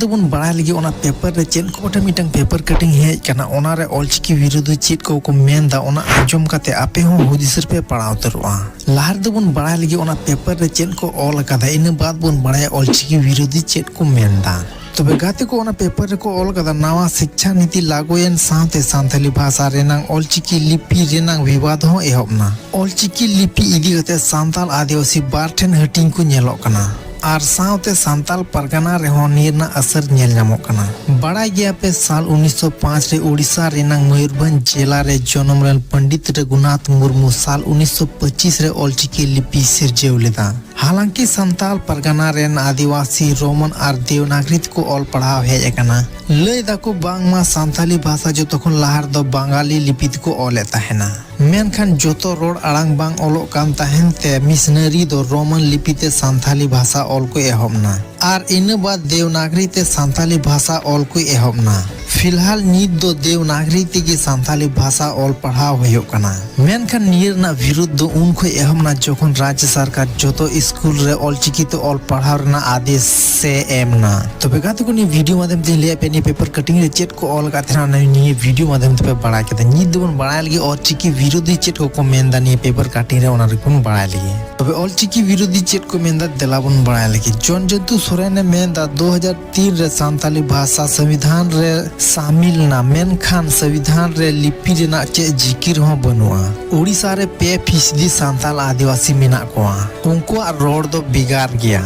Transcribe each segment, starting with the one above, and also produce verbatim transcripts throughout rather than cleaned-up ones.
ᱫᱚᱵᱚᱱ ᱵᱟᱲᱟᱭ ᱞᱟᱹᱜᱤᱫ ᱚᱱᱟ ᱯᱮᱯᱟᱨ ᱨᱮ ᱪᱮᱫ ᱠᱚ ᱠᱚᱴᱷᱮᱱ ᱢᱤᱫᱴᱟᱝ ᱯᱮᱯᱟᱨ ᱠᱟᱴᱤᱝ ᱦᱮᱡ ᱟᱠᱟᱱᱟ, ᱚᱱᱟᱨᱮ ᱚᱞᱪᱤᱠᱤ ᱵᱤᱨᱳᱫᱷᱤ ᱪᱮᱫ ᱠᱚ ᱠᱚ ᱢᱮᱱᱫᱟ, ᱚᱱᱟ ᱟᱸᱡᱚᱢ ᱠᱟᱛᱮ ᱟᱯᱮ ᱦᱚᱸ ᱦᱩᱫᱤᱥ ᱨᱮᱯᱮ ᱯᱟᱲᱟᱣ ᱩᱛᱟᱹᱨᱚᱜᱼᱟ᱾ ᱞᱟᱦᱟ ᱨᱮᱫᱚ ᱵᱚᱱ ᱵᱟᱲᱟᱭ ᱞᱟᱹᱜᱤᱫ ᱚᱱᱟ ᱯᱮᱯᱟᱨ ᱨᱮ ᱪᱮᱫ ᱠᱚ ᱚᱞ ᱟᱠᱟᱫᱟ, ᱤᱱᱟᱹ ᱵᱟᱫ ᱵᱚᱱ ᱵᱟᱲᱟᱭᱟ ᱚᱞᱪᱤᱠᱤ ᱵᱤᱨᱳᱫᱷᱤ ᱪᱮᱫ ᱠᱚ ᱢᱮᱱᱫᱟ᱾ ᱛᱚᱵᱮ ᱜᱟᱛᱮ ᱠᱚ, ᱚᱱᱟ ᱯᱮᱯᱟᱨ ᱨᱮᱠᱚ ᱚᱞ ᱟᱠᱟᱫᱟ, ᱱᱟᱣᱟ ᱥᱤᱠᱪᱷᱟ ᱱᱤᱛᱤ ᱞᱟᱹᱜᱩᱭᱮᱱ ᱥᱟᱶᱛᱮ ᱥᱟᱱᱛᱟᱞᱤ ᱵᱷᱟᱥᱟ ᱨᱮᱱᱟᱝ ᱚᱞᱪᱤᱠᱤ ᱞᱤᱯᱤ ᱨᱮᱱᱟᱝ ᱵᱤᱵᱟᱫ ᱦᱚᱸ ᱮᱦᱚᱵ ᱮᱱᱟ᱾ ᱚᱞᱪᱤᱠᱤ ᱞᱤᱯᱤ ᱤᱫᱤ ᱠᱟᱛᱮ ᱥᱟᱱᱛᱟᱞ ᱟᱹᱫᱤᱵᱟᱹᱥᱤ ᱵᱟᱨ ᱴᱷᱮᱱ ᱦᱟᱹᱴᱤᱧ ᱠᱚ ᱧᱮᱞᱚᱜ ᱠᱟᱱᱟ᱾ ᱟᱨ ᱥᱟᱶᱛᱮ ᱥᱟᱱᱛᱟᱞ ᱯᱟᱨᱜᱟᱱᱟ ᱨᱮᱦᱚᱸ ᱱᱤᱭᱟᱹ ᱨᱮᱱᱟᱜ ᱟᱥᱟᱨ ᱧᱮᱞ ᱧᱟᱢᱚᱜ ᱠᱟᱱᱟ᱾ ᱵᱟᱲᱟᱭ ᱜᱮᱭᱟᱯᱮ, ᱥᱟᱞ ᱩᱱᱤᱥᱥᱚ ᱯᱟᱸᱪ ᱨᱮ ᱳᱰᱤᱥᱟ ᱨᱮᱱᱟᱝ ᱢᱚᱭᱩᱨᱵᱷᱚᱸᱡᱽ ᱡᱮᱞᱟ ᱨᱮ ᱡᱚᱱᱚᱢ ᱞᱮᱱ ᱯᱚᱱᱰᱤᱛ ᱨᱚᱜᱷᱩᱱᱟᱛᱷ ᱢᱩᱨᱢᱩ ᱥᱟᱞ ᱩᱱᱤᱥᱥᱚ ᱯᱚᱸᱪᱤᱥ ᱨᱮ ᱚᱞᱪᱤᱠᱤ ᱞᱤᱯᱤ ᱥᱤᱨᱡᱟᱹᱣ ᱞᱮᱫᱟ᱾ ᱦᱟᱞᱟᱝᱠᱤ ᱥᱟᱱᱛᱟᱞ ᱯᱟᱨᱜᱟᱱᱟ ᱨᱮᱱ ᱟᱹᱫᱤᱵᱟᱹᱥᱤ ᱨᱳᱢᱟᱱ ᱟᱨ ᱫᱮᱣᱱᱟᱜᱽᱨᱤ ᱛᱮᱠᱚ ᱚᱞ ᱯᱟᱲᱦᱟᱣ ᱦᱮᱡ ᱟᱠᱟᱱᱟ᱾ ᱞᱟᱹᱭ ᱫᱟᱠᱚ ᱵᱟᱝᱢᱟ ᱥᱟᱱᱛᱟᱞᱤ ᱵᱷᱟᱥᱟ ᱡᱚᱛᱚ ᱠᱷᱚᱱ ᱞᱟᱦᱟ ᱨᱮᱫᱚ ᱵᱟᱝᱜᱟᱞᱤ ᱞᱤᱯᱤ ᱛᱮᱠᱚ ᱚᱞᱮᱫ ᱛᱟᱦᱮᱱᱟ᱾ ᱢᱮᱱᱠᱷᱟᱱ ᱡᱚᱛᱚ ᱨᱚᱲ ᱟᱲᱟᱝ ᱵᱟᱝ ᱚᱞᱚᱜ ᱠᱟᱱ ᱛᱟᱦᱮᱱ ᱛᱮ ᱢᱤᱥᱱᱟᱹᱨᱤ ᱫᱚ ᱨᱳᱢᱟᱱ ᱞᱤᱯᱤ ᱛᱮ ᱥᱟᱱᱛᱟᱞᱤ ᱵᱷᱟᱥᱟ ᱚᱞ ᱠᱚ ᱮᱦᱚᱵ ᱮᱱᱟ᱾ ᱟᱨ ᱤᱱᱟᱹ ᱵᱟᱫ ᱫᱮᱣᱱᱟᱜᱽᱨᱤ ᱛᱮ ᱥᱟᱱᱛᱟᱞᱤ ᱵᱷᱟᱥᱟ ᱚᱞ ᱠᱚ ᱮᱦᱚᱵ ᱮᱱᱟ᱾ ᱯᱷᱤᱞᱦᱟᱞ ᱱᱤᱛ ᱫᱚ ᱫᱮᱣᱱᱟᱜᱽᱨᱤ ᱛᱮᱜᱮ ᱥᱟᱱᱛᱟᱞᱤ ᱵᱷᱟᱥᱟ ᱚᱞ ᱯᱟᱲᱦᱟᱣ ᱦᱩᱭᱩᱜ ᱠᱟᱱᱟ᱾ ᱢᱮᱱᱠᱷᱟᱱ ᱱᱤᱭᱟᱹ ᱨᱮᱱᱟᱜ ᱵᱤᱨᱩᱫᱷ ᱫᱚ ᱩᱱ ᱠᱷᱚᱱ ᱮᱦᱚᱵ ᱮᱱᱟ ᱡᱚᱠᱷᱚᱱ ᱨᱟᱡᱽ ᱥᱚᱨᱠᱟᱨ ᱡᱚᱛᱚ ᱥᱠᱩᱞ ᱨᱮ ᱚᱞᱪᱤᱠᱤ ᱛᱮ ᱚᱞ ᱯᱟᱲᱦᱟᱣ ᱨᱮᱱᱟᱜ ᱟᱫᱮᱥ ᱮ ᱮᱢ ᱮᱱᱟ᱾ ᱛᱚᱵᱮ ᱜᱟᱛᱮ ᱠᱚ, ᱱᱤᱭᱟᱹ ᱵᱷᱤᱰᱤᱭᱳ ᱢᱟᱫᱷᱭᱚᱢ ᱛᱮᱧ ᱞᱟᱹᱭᱟᱫ ᱯᱮᱭᱟ ᱱᱤᱭᱟᱹ ᱯᱮᱯᱟᱨ ᱠᱟᱴᱤᱝ ᱨᱮ ᱪᱮᱫ ᱠᱚ ᱚᱞ ᱟᱠᱟᱫ ᱛᱟᱦᱮᱱᱟ, ᱚᱱᱟ ᱱᱤᱭᱟᱹ ᱵᱷᱤᱰᱤᱭᱳ ᱢᱟᱫᱷᱭᱚᱢ ᱛᱮᱯᱮ ᱵᱟᱲᱟᱭ ᱠᱮᱫᱟ᱾ ᱱᱤᱛ ᱫᱚᱵᱚᱱ ᱵᱟᱲᱟᱭ ᱞᱟᱹᱜᱤᱫ ᱚᱞᱪᱤᱠᱤ ᱵᱤᱨᱳᱫᱷᱤ ᱪᱮᱫ ᱠᱚᱠᱚ ᱢᱮᱱᱫᱟ ᱱᱤᱭᱟᱹ ᱯᱮᱯᱟᱨ ᱠᱟᱴᱤᱝ ᱨᱮ, ᱚᱱᱟ ᱨᱮᱵᱚᱱ ᱵᱟᱲᱟᱭ ᱞᱟᱹᱜᱤᱫ᱾ ᱛᱚᱵᱮ ᱚᱞᱪᱤᱠᱤ ᱵᱤᱨᱳᱫᱷᱤ ᱪᱮᱫ ᱠᱚ ᱢᱮᱱᱫᱟ, ᱫᱮᱞᱟ ᱵᱚᱱ ᱵᱟᱲᱟᱭ ᱞᱟᱹᱜᱤᱫ᱾ ᱪᱚᱱ ᱡᱚᱱᱛᱩ ᱥᱚᱨᱮᱱᱮ ᱢᱮᱱᱫᱟ, ᱫᱩ ᱦᱟᱡᱟᱨ ᱛᱤᱱ ᱨᱮ ᱥᱟᱱᱛᱟᱞᱤ ᱵᱷᱟᱥᱟ ᱥᱚᱝᱵᱤᱫᱷᱟᱱ ᱨᱮ ᱥᱟᱢᱤᱞ ᱮᱱᱟ, ᱢᱮᱱᱠᱷᱟᱱ ᱥᱚᱝᱵᱤᱫᱷᱟᱱ ᱨᱮ ᱞᱤᱯᱤ ᱨᱮᱱᱟᱜ ᱪᱮᱫ ᱡᱤᱠᱤᱨ ᱦᱚᱸ ᱵᱟᱹᱱᱩᱜᱼᱟ᱾ ᱳᱰᱤᱥᱟ ᱨᱮ ᱯᱮ ᱯᱷᱤᱥᱫᱤ ᱥᱟᱱᱛᱟᱞ ᱟᱹᱫᱤᱵᱟᱹᱥᱤ ᱢᱮᱱᱟᱜ ᱠᱚᱣᱟ᱾ ᱩᱱᱠᱩᱣᱟᱜ ᱨᱚᱲ ᱫᱚ ᱵᱷᱮᱜᱟᱨ ᱜᱮᱭᱟ᱾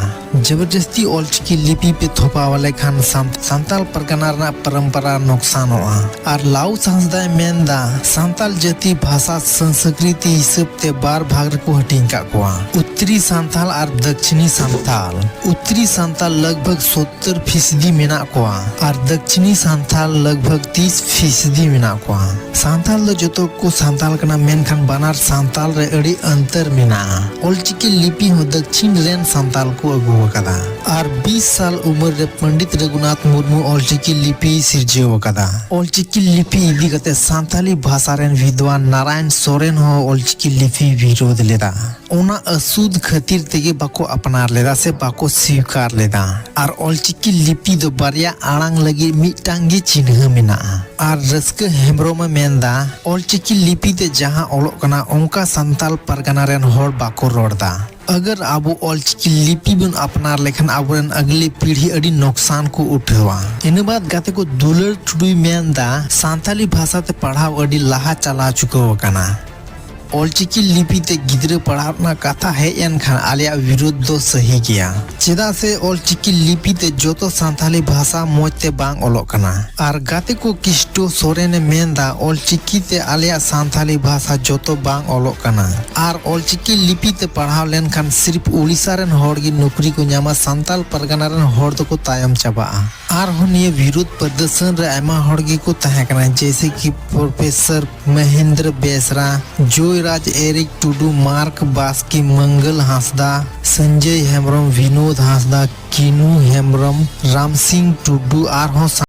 ᱡᱚᱵᱚᱨᱡᱚᱥᱛᱤ ᱚᱞᱪᱤᱠᱤ ᱞᱤᱯᱤ ᱯᱮ ᱛᱷᱚᱯᱟᱣ ᱟᱞᱮ ᱠᱷᱟᱱ ᱥᱟᱱ-, ᱥᱟᱱᱛᱟᱞ ᱯᱟᱨᱜᱟᱱᱟ ᱨᱮᱱᱟᱜ ᱯᱚᱨᱚᱢᱯᱚᱨᱟ ᱱᱚᱠᱥᱟᱱᱚᱜᱼᱟ᱾ ᱟᱨ ᱞᱟᱣᱩᱥ ᱦᱟᱸᱥᱫᱟᱭ ᱢᱮᱱᱫᱟ, ᱥᱟᱱᱛᱟᱞ ᱡᱟᱹᱛᱤ ᱵᱷᱟᱥᱟ ᱥᱚᱝᱥᱠᱨᱤᱛᱤ ᱦᱤᱥᱟᱹᱵ ᱛᱮ ᱵᱟᱨ ᱵᱷᱟᱜᱽ ᱨᱮᱠᱚ ᱦᱟᱹᱴᱤᱧ ᱟᱠᱟᱫ ᱠᱚᱣᱟ, ᱩᱛᱛᱨᱤ ᱥᱟᱱᱛᱟᱞ ᱟᱨ ᱫᱚᱠᱠᱷᱤᱱᱤ ᱥᱟᱱᱛᱟᱞ᱾ ᱩᱛᱛᱨᱤ ᱥᱟᱱᱛᱟᱞ ᱞᱟᱜᱽ ᱵᱷᱟᱜᱽ ᱥᱚᱛᱛᱚᱨ ᱯᱷᱤᱥᱫᱤ ᱢᱮᱱᱟᱜ ᱠᱚᱣᱟ ᱟᱨ ᱫᱚᱠᱠᱷᱤᱱᱤ ᱥᱟᱱᱛᱟᱞ ᱞᱟᱜᱽ ᱵᱷᱟᱜᱽ ᱛᱤᱥ ᱯᱷᱤᱥᱫᱤ ᱢᱮᱱᱟᱜ ᱠᱚᱣᱟ᱾ ᱥᱟᱱᱛᱟᱞ ᱫᱚ ᱡᱚᱛᱚ ᱠᱚ ᱥᱟᱱᱛᱟᱞ ᱠᱟᱱᱟ, ᱢᱮᱱᱠᱷᱟᱱ ᱵᱟᱱᱟᱨ ᱥᱟᱱᱛᱟᱞ ᱨᱮ ᱟᱹᱰᱤ ᱚᱱᱛᱚᱨ ᱢᱮᱱᱟᱜᱼᱟ᱾ ᱚᱞᱪᱤᱠᱤ ᱞᱤᱯᱤ ᱦᱚᱸ ᱫᱚᱠᱷᱤᱱ ᱨᱮᱱ ᱥᱟᱱᱛᱟᱞ ᱠᱚ ᱟᱹᱜᱩ ᱟᱠᱟᱫᱟ᱾ ᱟᱨ ᱵᱤᱥ ᱥᱟᱞ ᱩᱢᱮᱨ ᱨᱮ ᱯᱚᱱᱰᱤᱛ ᱨᱚᱜᱷᱩᱱᱟᱛᱷ ᱢᱩᱨᱢᱩ ᱚᱞᱪᱤᱠᱤ ᱞᱤᱯᱤ ᱥᱤᱨᱡᱟᱹᱣ ᱟᱠᱟᱫᱟ᱾ ᱚᱞᱪᱤᱠᱤ ᱞᱤᱯᱤ ᱤᱫᱤ ᱠᱟᱛᱮ ᱥᱟᱱᱛᱟᱞᱤ ᱵᱷᱟᱥᱟ ᱨᱮᱱ ᱵᱤᱫᱣᱟᱱ ᱱᱟᱨᱟᱭᱚᱱ ᱥᱚᱨᱮᱱ ᱦᱚᱸ ᱚᱞᱪᱤᱠᱤ ᱞᱤᱯᱤ ᱵᱤᱨᱳᱫᱷ ᱞᱮᱫᱟ᱾ ᱚᱱᱟ ᱟᱹᱥᱩᱫ ᱠᱷᱟᱹᱛᱤᱨ ᱛᱮᱜᱮ ᱵᱟᱠᱚ ᱟᱯᱱᱟᱨ ᱞᱮᱫᱟ ᱥᱮ ᱵᱟᱠᱚ ᱥᱤᱠᱟᱨ ᱞᱮᱫᱟ᱾ ᱟᱨ ᱚᱞᱪᱤᱠᱤ ᱞᱤᱯᱤ ᱫᱚ ᱵᱟᱨᱭᱟ ᱟᱲᱟᱝ ᱞᱟᱹᱜᱤᱫ ᱢᱤᱫᱴᱟᱝ ᱜᱮ ᱪᱤᱱᱦᱟᱹ ᱢᱮᱱᱟᱜᱼᱟ᱾ ᱟᱨ ᱨᱟᱹᱥᱠᱟᱹ ᱦᱮᱢᱵᱨᱚᱢ ᱮ ᱢᱮᱱᱫᱟ, ᱚᱞᱪᱤᱠᱤ ᱞᱤᱯᱤ ᱛᱮ ᱡᱟᱦᱟᱸ ᱚᱞᱚᱜ ᱠᱟᱱᱟ, ᱚᱱᱠᱟ ᱥᱟᱱᱛᱟᱞ ᱯᱟᱨᱜᱟᱱᱟ ᱨᱮᱱ ᱦᱚᱲ ᱵᱟᱠᱚ ᱨᱚᱲ ᱫᱟ᱾ ᱟᱜᱟᱨ ᱟᱵᱚ ᱚᱞᱪᱤᱠᱤ ᱞᱤᱯᱤ ᱵᱚᱱ ᱟᱯᱱᱟᱨ ᱞᱮᱠᱷᱟᱱ, ᱟᱵᱚᱨᱮᱱ ᱟᱜᱞᱮ ᱯᱤᱲᱦᱤ ᱟᱹᱰᱤ ᱱᱚᱠᱥᱟᱱ ᱠᱚ ᱩᱴᱷᱟᱹᱣᱟ᱾ ᱤᱱᱟᱹ ᱵᱟᱫ ᱜᱟᱛᱮ ᱠᱚ ᱫᱩᱞᱟᱹᱲ ᱴᱩᱰᱩᱭ ᱢᱮᱱᱫᱟ, ᱥᱟᱱᱛᱟᱞᱤ ᱵᱷᱟᱥᱟ ᱛᱮ ᱯᱟᱲᱦᱟᱣ ᱟᱹᱰᱤ ᱞᱟᱦᱟ ᱪᱟᱞᱟᱣ ᱪᱩᱠᱟᱹᱣ ᱟᱠᱟᱱᱟ᱾ ᱚᱞᱪᱤᱠᱤ ᱞᱤᱯᱤ ᱛᱮ ᱜᱤᱫᱽᱨᱟᱹ ᱯᱟᱲᱦᱟᱣ ᱨᱮᱱᱟᱜ ᱠᱟᱛᱷᱟ ᱦᱮᱡ ᱮᱱ ᱠᱷᱟᱱ, ᱟᱞᱮᱭᱟᱜ ᱵᱤᱨᱳᱫᱷ ᱫᱚ ᱥᱟᱹᱦᱤ ᱜᱮᱭᱟ, ᱪᱮᱫᱟᱜ ᱥᱮ ᱚᱞᱪᱤᱠᱤ ᱞᱤᱯᱤ ᱛᱮ ᱡᱚᱛᱚ ᱥᱟᱱᱛᱟᱞᱤ ᱵᱷᱟᱥᱟ ᱢᱚᱡᱽ ᱛᱮ ᱵᱟᱝ ᱚᱞᱚᱜ ᱠᱟᱱᱟ᱾ ᱟᱨ ᱜᱟᱛᱮ ᱠᱚ ᱠᱤᱥᱴᱳ ᱥᱚᱨᱮᱱ ᱮ ᱢᱮᱱᱫᱟ, ᱚᱞᱪᱤᱠᱤ ᱛᱮ ᱟᱞᱮᱭᱟᱜ ᱥᱟᱱᱛᱟᱞᱤ ᱵᱷᱟᱥᱟ ᱡᱚᱛᱚ ᱵᱟᱝ ᱚᱞᱚᱜ ᱠᱟᱱᱟ᱾ ᱟᱨ ᱚᱞᱪᱤᱠᱤ ᱞᱤᱯᱤ ᱛᱮ ᱯᱟᱲᱦᱟᱣ ᱞᱮᱱᱠᱷᱟᱱ ᱥᱤᱨᱯ ᱩᱲᱤᱥᱥᱟ ᱨᱮᱱ ᱦᱚᱲ ᱜᱮ ᱱᱚᱠᱨᱤ ᱠᱚ ᱧᱟᱢᱟ, ᱥᱟᱱᱛᱟᱞ ᱯᱟᱨᱜᱟᱱᱟ ᱨᱮᱱ ᱦᱚᱲ ᱫᱚᱠᱚ ᱛᱟᱭᱚᱢ ᱪᱟᱵᱟᱜᱼᱟ᱾ ᱟᱨᱦᱚᱸ ᱱᱤᱭᱟᱹ ᱵᱤᱨᱳᱫᱷ ᱯᱨᱚᱫᱚᱨᱥᱚᱱ ᱨᱮ ᱟᱭᱢᱟ ᱦᱚᱲ ᱜᱮᱠᱚ ᱛᱟᱦᱮᱸ ᱠᱟᱱᱟ, ᱡᱮᱭᱥᱮ ᱠᱤ ᱯᱨᱚᱯᱷᱮᱥᱚᱨ ᱢᱚᱦᱮᱱᱫᱨᱚ ᱵᱮᱥᱨᱟ, ᱡᱚᱭᱨᱟᱡᱽ ᱮᱨᱤᱠ ᱴᱩᱰᱩ, ᱢᱟᱨᱠ ᱵᱟᱥᱠᱮ, ᱢᱚᱝᱜᱚᱞ ᱦᱟᱸᱥᱫᱟ, ᱥᱚᱧᱡᱚᱭ ᱦᱮᱢᱵᱨᱚᱢ, ᱵᱤᱱᱳᱫ ᱦᱟᱸᱥᱫᱟ, ᱠᱤᱱᱩ ᱦᱮᱢᱵᱨᱚᱢ, ᱨᱟᱢᱥᱤᱝ ᱴᱩᱰᱩ ᱟᱨᱦᱚᱸ